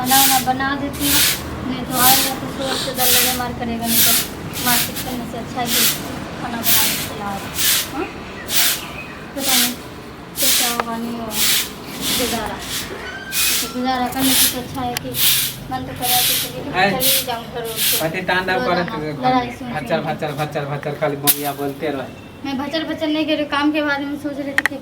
खाना वाना बना देती हूँ, नहीं तो आएगा तो शोर से दल लगे मार करेगा, नहीं तो मारपीट करने से अच्छा है कि खाना बना के खिला दो। हाँ पता नहीं कैसा होगा नहीं होगा। गुजारा तो गुजारा करने से तो अच्छा है कि मन तो करे कि चलिए है। चली जाऊँ घर उठ के। पति तांडव करत रोजाना लड़ाई सुन भचर सुन के। भचर भचर भचर खाली बोलिया बोलते रहे। मैं भचर भचर नहीं कर रही हूँ, काम के बारे में सोच रही थी कि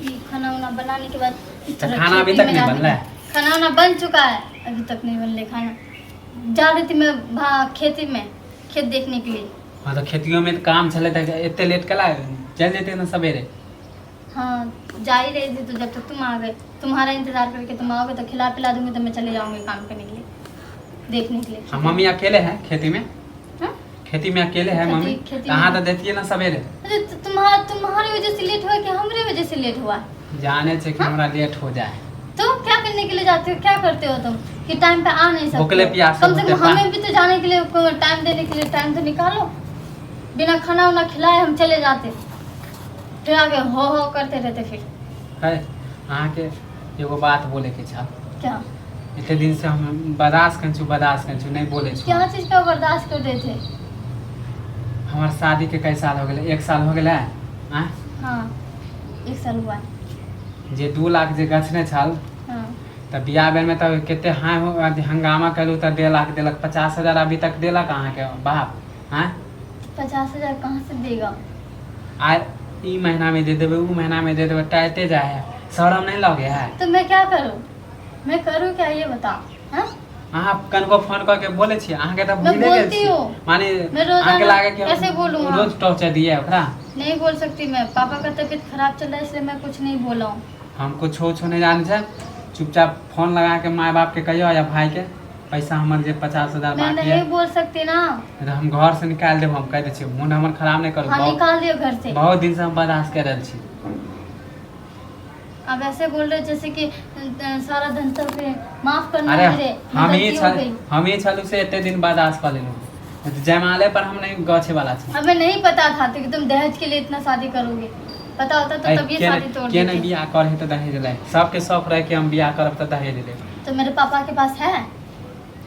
ये खाना वाना बनाने के बाद तो थोड़ा खाना अभी खेती तक में नहीं जाती बन रहा थी। है? खाना वाना बन चुका है, अभी तक नहीं बन रहा खाना। जा रही थी मैं खेती में, खेत देखने के लिए। हाँ तो खेतियों में तो काम छले त एते लेट कला चल जेते ना सवेरे। हाँ जा ही रही थी तो जब तक तुम आ गए, तुम्हारा इंतजार करके तुम आओगे तो खिला पिला दूंगी तो मैं चले जाऊंगी काम करने के लिए, देखने के लिए। हाँ मम्मी अकेले है खेती में? हाँ? खेती में अकेले है खेती- मम्मी? खेती कहाँ में- तो देती है ना सवेरे। अरे तो तुम्हारी वजह से लेट हुआ कि हमरे वजह से लेट हुआ? जाने छे कि हमरा लेट हो जाए। तो क्या करने के लिए जाते हो, क्या करते हो तुम कि टाइम पे आ नहीं सकते? भूखले प्यासे कम से होते कम हमें भी तो जाने के लिए टाइम देने के लिए टाइम तो निकालो। बिना खाना वाना खिलाए हम चले जाते, फिर आगे हो हो करते रहते फिर। है अहाँके एगो बात बोले के छल। क्या? एते दिन से हम बर्दाश्त करै छी, बर्दाश्त करै छी, नहि बोले छी। क्या चीज का बर्दाश्त कर रहे थे? हमर शादी के कई साल हो गेलै? एक साल हो गेलै आँय? हाँ एक साल हुआ है। जे 2 लाख जे गछने छल हाँ तऽ बियाह बेरमे तऽ कते हाँ हो अथी हंगामा कयलू तऽ 1.5 लाख देलक, 50,000 अभी तक देलक अहाँके बाप? आँय? 50,000 कहाँ से देगा? आ ई महीनामे दे देबै, ऊ महीनामे दे देबै, टाइते जाइ है, शरम नहि लगे है? तो मैं क्या करूँ, मैं करूँ क्या ये बताओ? हाँ अहाँ कनको फोन कऽ के बोलै छियै? अहाँके तऽ मैं भूले गेल बोलती छी हूँ। माने मैं रोजाना अहाँके लागे कि हम कैसे बोलूँ? हाँ? रोज टॉर्चर दिए ओकरा। नहीं बोल सकती मैं, पापा का तबीयत खराब चल रहा है इसलिए मैं कुछ नहीं बोला हूँ। हम कुछो उछो नहि जानै छै, चुपचाप फोन लगा के माय बाप के कहियो या भाई के पैसा हमर जे 50,000 मैं बाकी नहीं है बोल सकती ना। तऽ हम घर से निकालि देब, हम कहि दै छियै, मोन हमर खराब नहि करू। हाँ बहुत निकाल दियो घर से। बहुत दिन से हम बर्दाश्त कर रहल छी। अब ऐसे बोल रहे जैसे कि सारा धन सब माफ करना अरे मेरे हम ही गलती हो छल गई। हम ही छलू से एते दिन बर्दाश्त कऽ लेलहुँ, तऽ जयमाले पर हम नहीं गछे वाला छी। हमें नहीं पता था कि तुम दहेज के लिए इतना शादी करोगे, पता होता तो ऐ, तब ये के शादी तोड़ के नहीं देते। बियाह करे तऽ दहेज लै, सबके शौक रहे कि हम बियाह करब तऽ दहेज लेब। तो मेरे पापा के पास है?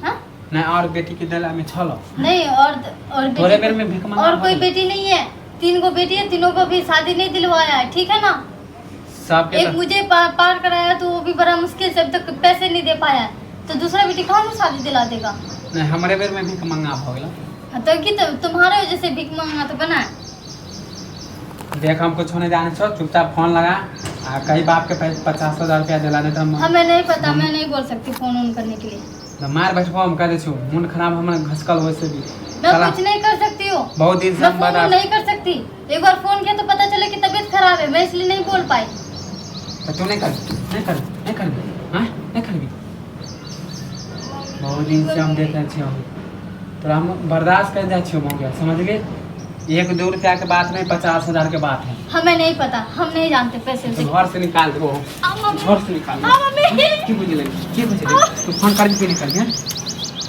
हाँ नहीं और बेटी के दिला में छलो नहीं और तोरे बेटी बेर में भीख मांगा और कोई हो। बेटी नहीं है, 3 गो बेटी है, तीनों को भी शादी नहीं दिलवाया है, ठीक है ना? सबके एक तो- मुझे पार कराया तो वो भी बड़ा मुश्किल से, अब तक पैसे नहीं दे पाया, तो दूसरा बेटी कहाँ से शादी दिला देगा? नहीं हमारे बेर में भीख मंगा हो गेला। हाँ, तो कि तो तुम्हारे वजह से भीख मंगा तो बना है। देख हम कुछ नहीं जाने छो, चुपचाप फोन लगा आ कहीं बाप के 50,000 रुपया दिला, नहीं तो हम हमें नहीं पता, मैं नहीं बोल सकती फोन ऑन करने के लिए। तो मार बैठबो हम कह दै छियौ, मोन खराब हमर घसकल वैसे भी। मैं साला कुछ नहीं कर सकती हूँ, बहुत दिन से मैं हम फोन बर्दाश्त नहीं कर सकती। एक बार फोन किया तो पता चला कि तबीयत खराब है, मैं इसलिए नहीं बोल पाई। तो तू नहीं कर, नहीं कर, नहीं करबी, हाँ नहीं करबी। बहुत दिन से हम देख रहल छियौ, तोरा हम बर्दाश्त कर जाइ छियौ मौका, समझली? 1-2 रुपया के बात नहीं, 50,000 के बात है। हमें नहीं पता, हम नहीं जानते पैसे तो उसे। घर से निकाल देबो, घर से निकाल देबो। हाँ, मम्मी। की बुझलै, की बुझलै? तू फोन करबी कि नहीं करबी? हाँ?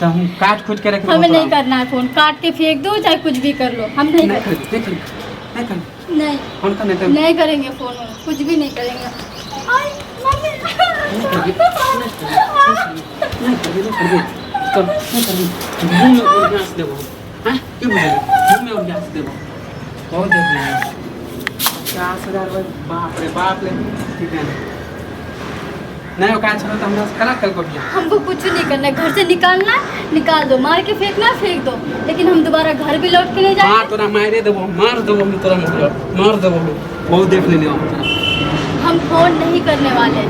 तो हम काट खुट के रख देबो हमें तोरा। नहीं करना है फोन, काट के फेंक दो चाहे कुछ भी कर लो, हम नहीं नहीं कर करबी, नहीं करबी, नहीं करबी। नहीं। फोन कर, नहीं तो नहीं करेंगे फोन, कुछ भी नहीं करेंगे। आई, मम्मी। नहीं करबी, नहीं करबी, नहीं करबी, तो नहीं करबी। मुँह में उड़ से देबो। हाँ? की बुझलै? मुँह में उड़ से देबो। बहुत देख लेंगे। 50,000 बाप रे बाप रे, ठीक है। नहीं औकात छलो तो हमरा से कला कल को बियाह। हमको कुछ नहीं करना है, घर से निकालना निकाल दो, मार के फेंकना फेंक दो, लेकिन हम दोबारा घर भी लौट के नहीं जाएंगे। हाँ तोरा मारे देबो, मार देबो हम तोरा, मार देबो हम, बहुत देख लेने हम तोरा। हम फोन नहीं करने वाले,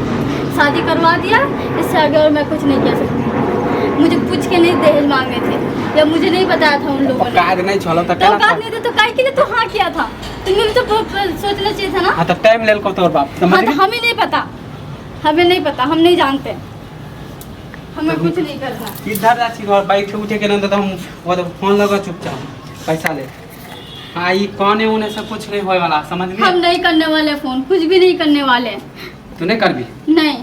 शादी करवा दिया, इससे आगे और मैं कुछ नहीं कह सकती। मुझे पूछ के नहीं दहेज मांगे थे या मुझे नहीं बताया था उन लोगों ने। औकात नहीं छलो तो तो कला औकात नहीं थे तो काहे के लिए तो हाँ किया था? तुम्हें भी तो सोचना चाहिए था ना। हाँ तो टाइम ले को तोर बाप, समझ हाँ तो गई? हमें नहीं पता, हमें नहीं पता, हम नहीं जानते, हमें कुछ नहीं करना। इधर जा छी घर बैठे उठे के नहीं तो हम वो तो फोन लगा चुपचाप पैसा ले। हाँ ये कौन उने से कुछ नहीं होए वाला, समझ गई? हम नहीं करने वाले फोन, कुछ भी नहीं करने वाले। तू नहीं करबी? नहीं,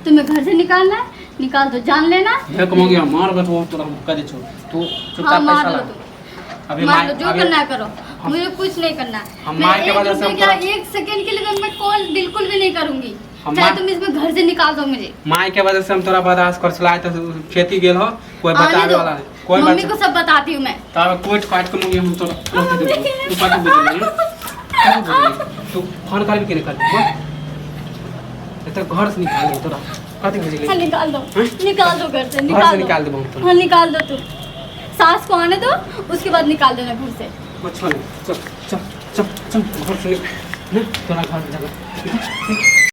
तुम्हें घर से निकालना है निकाल दो, जान लेना। हे कमो गया मार बस वो तोरा हम कह दे छो, तू चुपचाप हाँ, मार पैसा लो ला। तुम। अभी मार मार लो, जो अभी करना है करो, हम मुझे कुछ नहीं करना है। हम मैं मार के एक वजह से रुपये हम क्या, तोरा 1 सेकंड के लिए तो मैं कॉल बिल्कुल भी नहीं करूंगी। हम चाहे तुम इसमें घर से निकाल दो मुझे। माय के वजह से हम तोरा बर्दाश्त कर छला तो खेती गेल हो कोई आने बचावे दो। वाला नहीं कोई मम्मी बचा को सब बताती हूँ मैं। तब कोट काट के मुंह हम तोरा रख देबो। तू कथी बुझली? कथी बुझली? तू फोन करबी कि नहीं करबी? बोल। तो घर से निकाल देबो तोरा। कथी बुझली? हाँ, निकाल दो। हाँ? निकाल दो घर से। घर निकाल से दो। निकाल देबो हम तोरा। हाँ, निकाल दो। तू सास को आने दो, उसके बाद निकाल देना घर से। कुछ नहीं, चल चल चल चल, घर से निकाल ना तोरा घर से जगह।